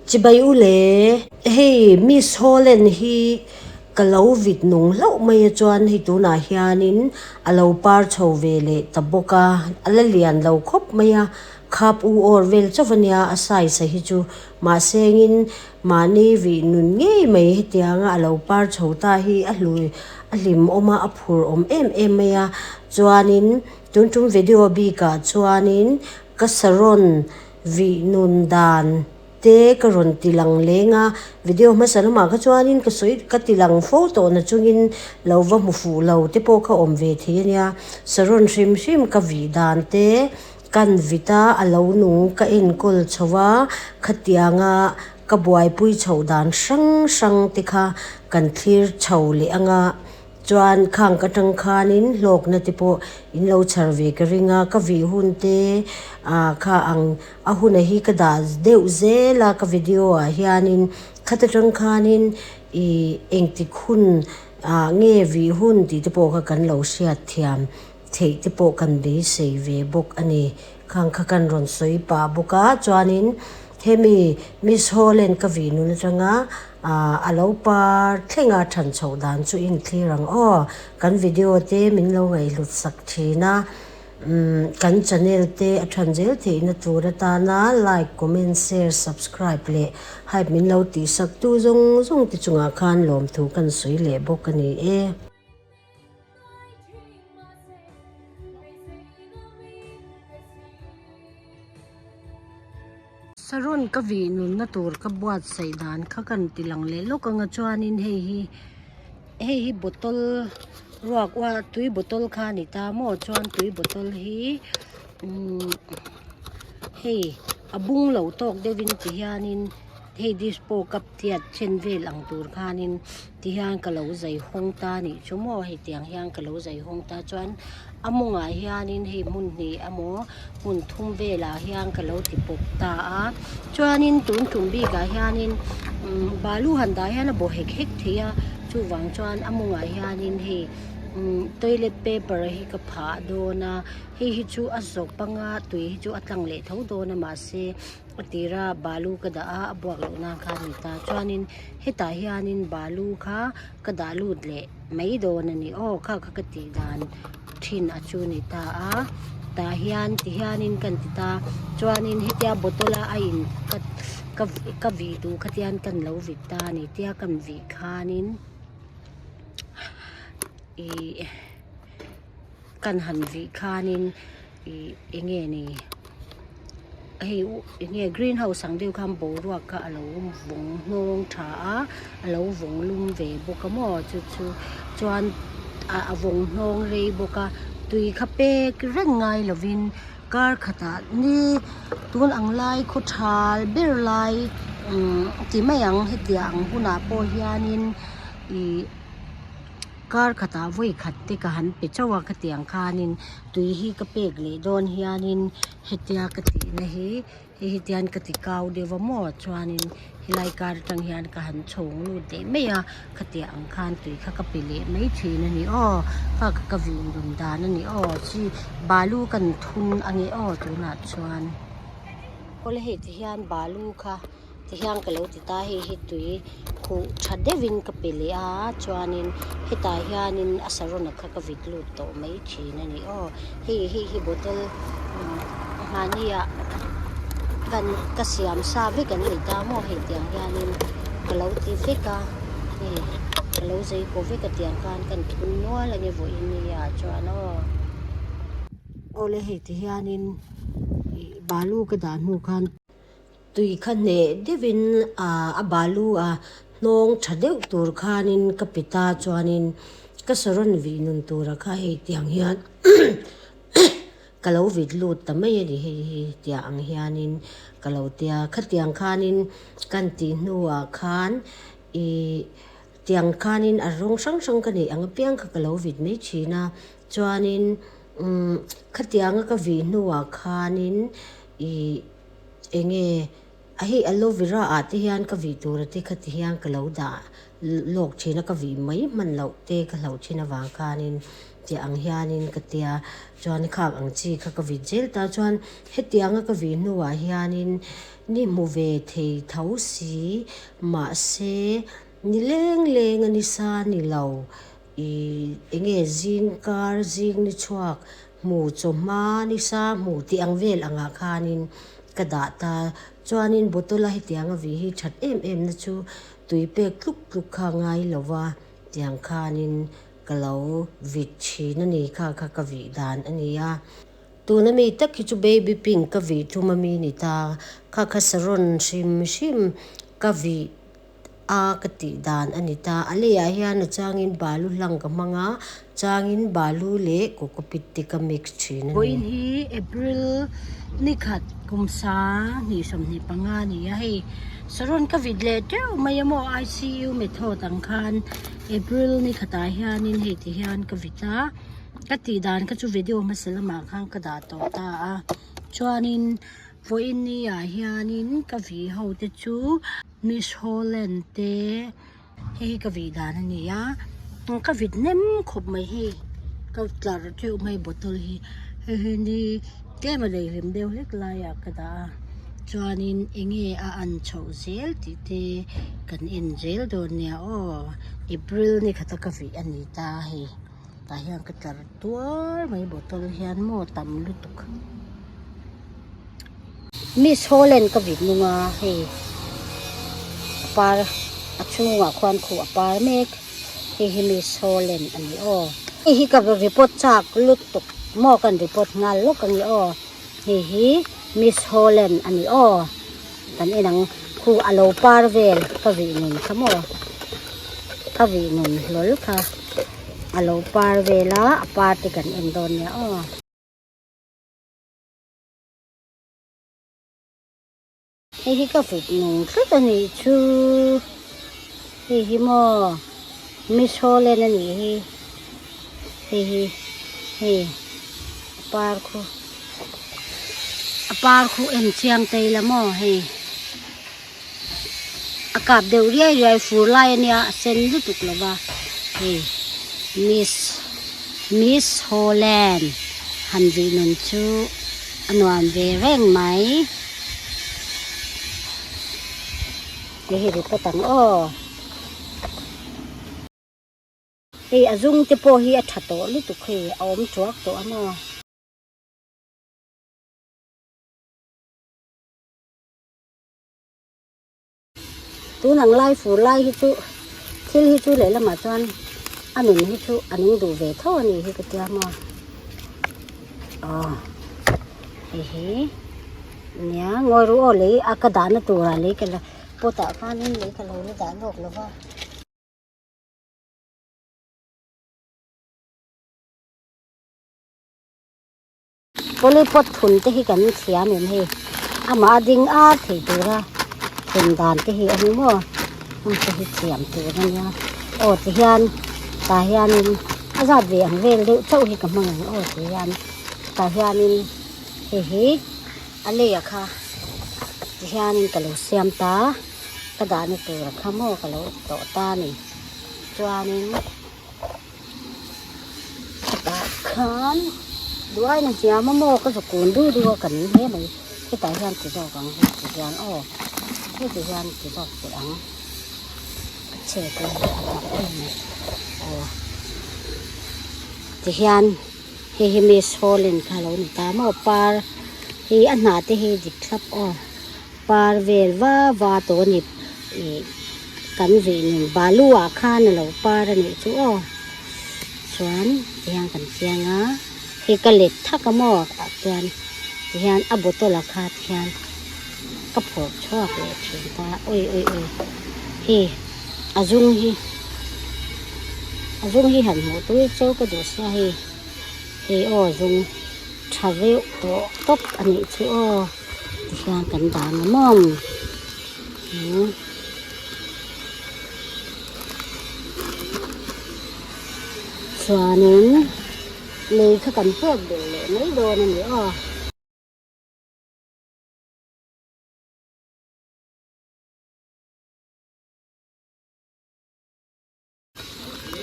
Chibai u le. Hei Miss Holland hi ka lo vit nung hlauh mai a chuan hei tunah hianin a lo par chho ve leh ta bawk a, a la lian lo khawp mai a, khap u awr vel chauh a nia a size a hi chu mahse engin mahni vih nun ngei mai hetianga a lo par chho ta hi a hlui a hlim awm a a phur awm em em mai a chuanin tun tum video bikah chuanin ka saron Vih nun dan te ka rawn ti lang leng a, video hmasa lamah kha chuanin ka sawi ka ti lang fo tawh na chungin lo va hmu fuh lo te pawh kha awm ve thei a nia. Saron hrim hrim ka vih dan te kan vit a, a lo nung ka enkawl chho a, khatianga ka buaipui chhoh dan hrang hrang te kha kan thlir chho leh ang a. Chuan khang ka tang khanin hlawkna te pawh in lo chhar ve ka ring a, ka vih hun te ah kha ang a huna hi ka dah deuh zel a ka video ah hianin khata tang khanin ih engtik hun ah nge vih hun tih te pawh kha kan lo hriat thiam theih te pawh kan beisei ve bawk a ni. Khang kha kan rawn sawi pah bawk a, chuanin hemi Miss Holland ka vih nun atanga ah a lo par thlenga than chhoh dan chu inthlir ang aw. Kan video te min lo ngaihhlut sak thin a, umm kan channel te a than zel theihna tur atana like, comment, share, subscribe leh hype min lo tihsak tu zawng zawng te chungah khan lawmthu kan sawi leh bawk a ni e. Saron ka vih nunna tur ka buatsaih dan kha kan ti lang leh lawk anga chuanin hei hi hei hi bottle ruak ua tui bottle kha a ni ta maw chuan tui bottle hi umm hei a bung lo tawk deuhin ti hianin hei dispo cup tiat chen vel ang tur khanin Ti hian ka lo zai hawng ta a nih chu maw hei tiang hian ka lo zai hawng ta chuan a mawngah hianin hei hmun hnih emaw hmun thum velah hian ka lo ti pawp ta a chuanin tun tum bikah hianin umm balu han dah hian a bawh hek hek thei a chuvang chuan a mawngah hianin hei umm toilet paper hi ka phah dawn a hei hi chu a zawp anga tui hi chu a tlang leh tho dawn a mahse. A tira balu ka dah a, a buak loh nan khan a ni ta. Chuanin hetah hianin balu kha ka dah lut leh mai dawn a ni aw kha kha ka tih dan thin a chu ni ta a. Tah hian ti hianin kan ti ta chuanin hetia bottle a a in ka ka ka vih duh kha tian kan lo vit ta a ni tia kan vih khanin ih kan han vih khanin ih enge ni hei enge green house ang deuh khan boruak kha alo vawng hnawng tha a alo vawng lum ve bawk a maw chu chu chuan a vawng hnawng rei bawk a tui kha pek reng ngai lovin kar khatah ni tun ang lai khaw thal ber lai umm ti mai ang hetiang hunah pawh hianin ih. Kar khatah vawi khat te ka han pe chauh a khatiang khanin tui hi ka pek leh dawn hianin hetia ka tihna hi hei hi tian ka ti kau deuh a maw chuanin helai kar atang hian ka han chhawng lut leh mai a khatiang ang khan tui kha ka pe leh mai thin a ni aw kha kha ka vih lun dan a ni aw chi balu kan thun a nge aw tunah chuan awle hei ti hian balu kha. Tihian ka lo ti ta hei hi tui khuh tha deuhin ka pe leh a chuanin hetah hianin a saron kha ka vit lut tawh mai thin a ni aw hei hei hi bottle mahni ah kan ka siam sa vek an ni ta maw hei tiang hianin ka lo ti vek a hei ka lo zei kaw vek a tiang khan kan thun nual a ni vawiin ni ah chuan aw. Awle hei ti hianin ih balu ka dah hnu khan. Tui kha hneh deuhin a balu a hnawng tha deuh tur khanin ka pe ta chuanin ka saron vih nun tura kha hei tiang hian ka lo vit lut ta mai a ni hei hi tiang ang hianin ka lo tia khatiang khanin kan tih hnuah khan ih tiang khanin a rawng hrang hrang ka neih ang apiang kha ka lo vit mai thin a chuanin umm khatianga ka vih hnuah khanin ih. Enge a hei aloe vera ah te hian ka vih tur a te kha ti hian ka lo dah lawk thin a ka vih mai hman loh te ka hlauh thin avang khanin. Tih ang hianin ka tia chuan khak ang chi kha ka vit zel ta chuan hetianga ka vih hnuah hianin ni hmu ve thei tho si mahse ni leng leng a nisa ni lo ih enge zing kar zing ni chhuak hmu chawhma nisa hmu tih ang vel angah khanin ka dah ta chuanin bottle a hetianga vih hi that em em na chu tui pek tluk tluk kha ngai lo va tiang khanin. Ka lo vit thin a ni kha kha ka vih dan a ni a. Tuna mi tak hi chu baby pink ka vih thum a mi ni ta. Kha kha saron hrim hrim ka vih a ka tih dan a ni ta. A leiah hian a changin balu hlang ka hmang a, changin balu leh cocopeat te ka mix thin a ni. Vawiin hi April nikhat kum 2025 a ni a, hei saron ka vit leh teuh mai a maw ICU method ang khan. April ni khatah hianin hei ti hian ka vit a ka tih dan kha chu video hmasa lamah khan ka dah tawh ta a chuanin vawiin ni ah hianin ka vih ho te chu Miss Holland te hei hi ka vih dan a ni a ka vit hnem khawp mai hei ka tlar teuh mai bottle hi hei hi ni tlem a lei hlim deuh hlek laiah ka dah a chuanin eng nge a an chhoh zel tih te kan en zel dawn nia aw April ni khata ka vih a ni ta hei tah hian ka tlar tuar mai bottle hian maw tam lutuk Miss Holland ka vih nung a hei a par a chhungah khuan khuh a par mek hei hi Miss Holland a ni aw hei hi ka report chak lutuk maw kan report nghal lawk a ni aw. Hei hi Miss Holland a ni aw kan en ang khu a lo par vel ka vih nun kha maw ka vih nun hlawl kha a lo par vel a a par te kan en dawn nia aw. Hei hi ka vit nung tlat a nih chu hei hi maw Miss Holland a nih hi hei hi hei a par khu a par khu en chiang ta ila maw hei a kap deuh riai riai fur lai a nia a sen lutuk lo va hei Miss Miss Holland han vih nun chu a nuam ve reng mai. Hei hi report ang aw. Hei a zung te pawh hi a tha tawh lutuk hei a awm thuak tawh a maw. Tun ang lai fur lai hi chu thil hi chu lehlamah chuan a nun hi chu a nung duh ve tho a nih hi ka tia maw. Aw hei hi nia ngawi ru aw lei a ka dahna turah lei ka la pot ah khanin lei ka lo la dah lawk lo va. Poly pot thun te hi kan thiam em hei amah a ding ar thei tura thun dan te hi a ni maw heng te hi thiam tur a nia aw ti hian tah hianin a zat ve ang vel deuh chauh hi ka hmang ang aw ti hian tah hianin hei hi a lei ah kha ti hianin ka lo siam ta ka dahna tur a kha maw ka lo tawh ta a ni chuanin. Hetah khan duaina hniam a maw ka zu kun du du a kan hle mai hetah hian ti zawk ang heti hian aw heti hian ti zawk teh ang a chhe te hi a tam em mai aw ti hian hei hi miss Holland kha a lo ni ta maw par hi a hnah te hi dik thlap aw. Par vel va va tawh a ni ih kan vih nun balu ah khan a lo par a nih chu aw chuan tihian kan chiang a hei ka let thak a maw ah chuan tihian a bottle ah kha tihian ka phawrh chhuak leh thin ta awi awi awi hei a zung hi a zung hi han hmuh tui cheu ka duh sia hei hei aw zung tha reuh tawh tawp a nih chu aw. Tihian kan dan a mawm chuanin lei kha kan pek belh leh mai dawn a ni aw.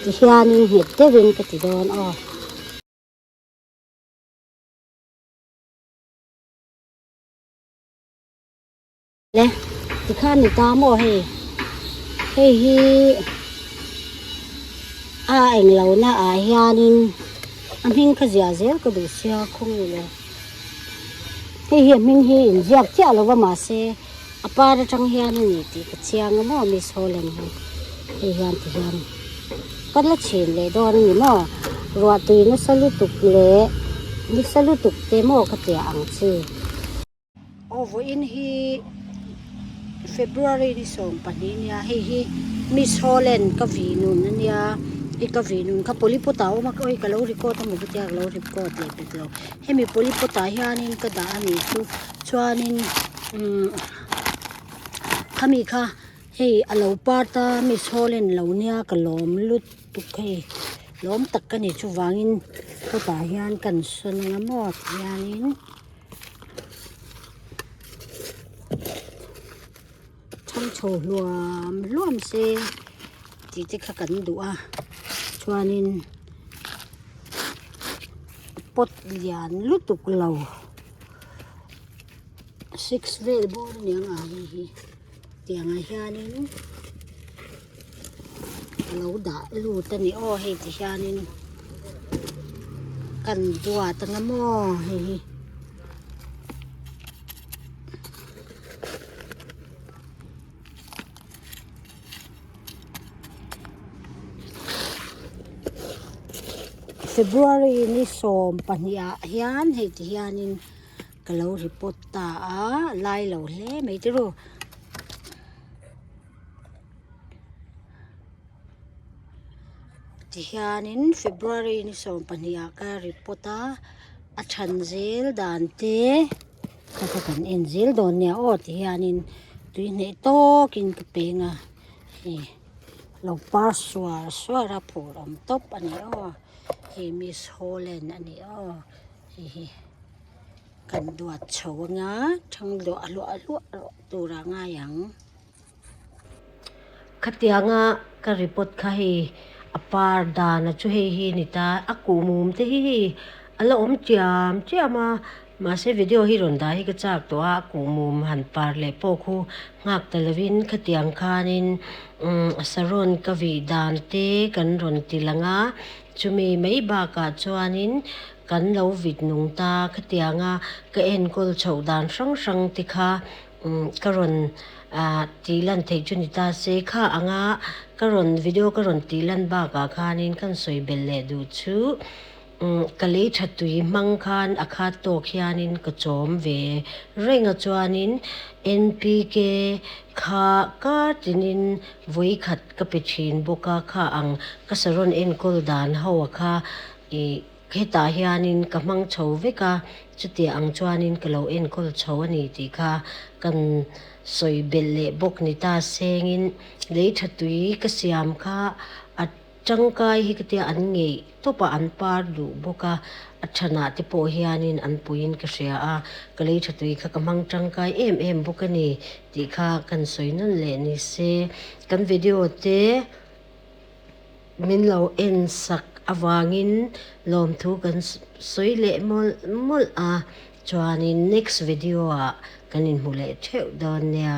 Tihianin nghet deuhin ka ti dawn aw. Tikhan ni ta maw hei? Hei hi a englo na ah hianin a hming kha ziah zel ka duh sia khawngaih lo. Hei hi a hming hi inziak chiah lo va mahse a par atang hian a ni tih ka chiang a maw Miss Holland hi hei hian ti hian ka la chhin leh dawn a ni maw ruah tui nasa lutuk leh nasa lutuk te maw ka tia ang chi. Aw vawiin hi February ni 12 nia hei hi Miss Holland ka vi nun a nia hei ka vi nun kha polypot ah a awm a awi ka lo record a maw ka tia ka lo record leh pek lo hemi polypot ah hianin ka dah a nih chu chuanin umm khami kha hei a lo part a Miss Holland lo nia ka lawm lutuk hei lawm tak ka ni chuvangin kawtah hian kan sawn ang a maw tihianin. Thang chho hluam hluam se tih te kha kan duh a chuanin pot lian lutuk lo six vel bawr aniang a hei hi tiangah hianin a lo dah lut a ni aw hei ti hianin kan duat anga maw hei hi. February ni 12 ah hian hei ti hianin ka lo report ta a lai lo hle mai te ru. Tihianin February ni 12 ah ka report a a than zel dan te kha kha kan en zel dawn nia aw tihianin tui hnaih tawkin ka peng a hei lo par suar suar a phur awm tawp a ni aw hei Miss Holland a ni aw hei hi kan duat chho anga thang luah hluah hluah tur a ngai ang. Khatianga ka report kha hei a par dana chu hei hi ni ta a kuhmum te hi hei a la awm chiam chiam a mahse video hi rawn dah hi ka chak tawh a a kuhmum han par leh pawh khu nghak ta lovin khatiang khanin umm saron ka vih dan te kan rawn ti lang a chumi mai bakah chuanin kan lo vit nung ta khatianga ka enkawl chhoh dan hrang hrang te kha. Ka rawn tih lan theih chu ni ta se, kha anga ka rawn video ka rawn tih lan bakah khanin kan sawi belh leh duh chu ka lei tha tui hmang khan a khat tawk hianin ka chawm ve reng a chuanin NPK kha kar tinin vawi khat ka pe thin bawk a, kha ang ka saron enkawl dan ho a kha ih. Hetah hianin ka hmang chho vek a, chutiang ang chuanin ka lo enkawl chho a ni tih kha kan sawi belh leh bawk ni ta sengin lei tha tui ka siam kha a tangkai hi ka tia an ngeih tawp a, an par duh bawk a, a thanah te pawh hianin an puiin ka hria a, ka lei tha tui kha ka hmang tangkai em em bawk a ni tih kha kan sawi nawn leh ni se. Kan video te. Min lo en sak avangin lawmthu kan sawi leh mawlh mawlh a, chuanin next video ah kan inhmu leh theuh dawn nia.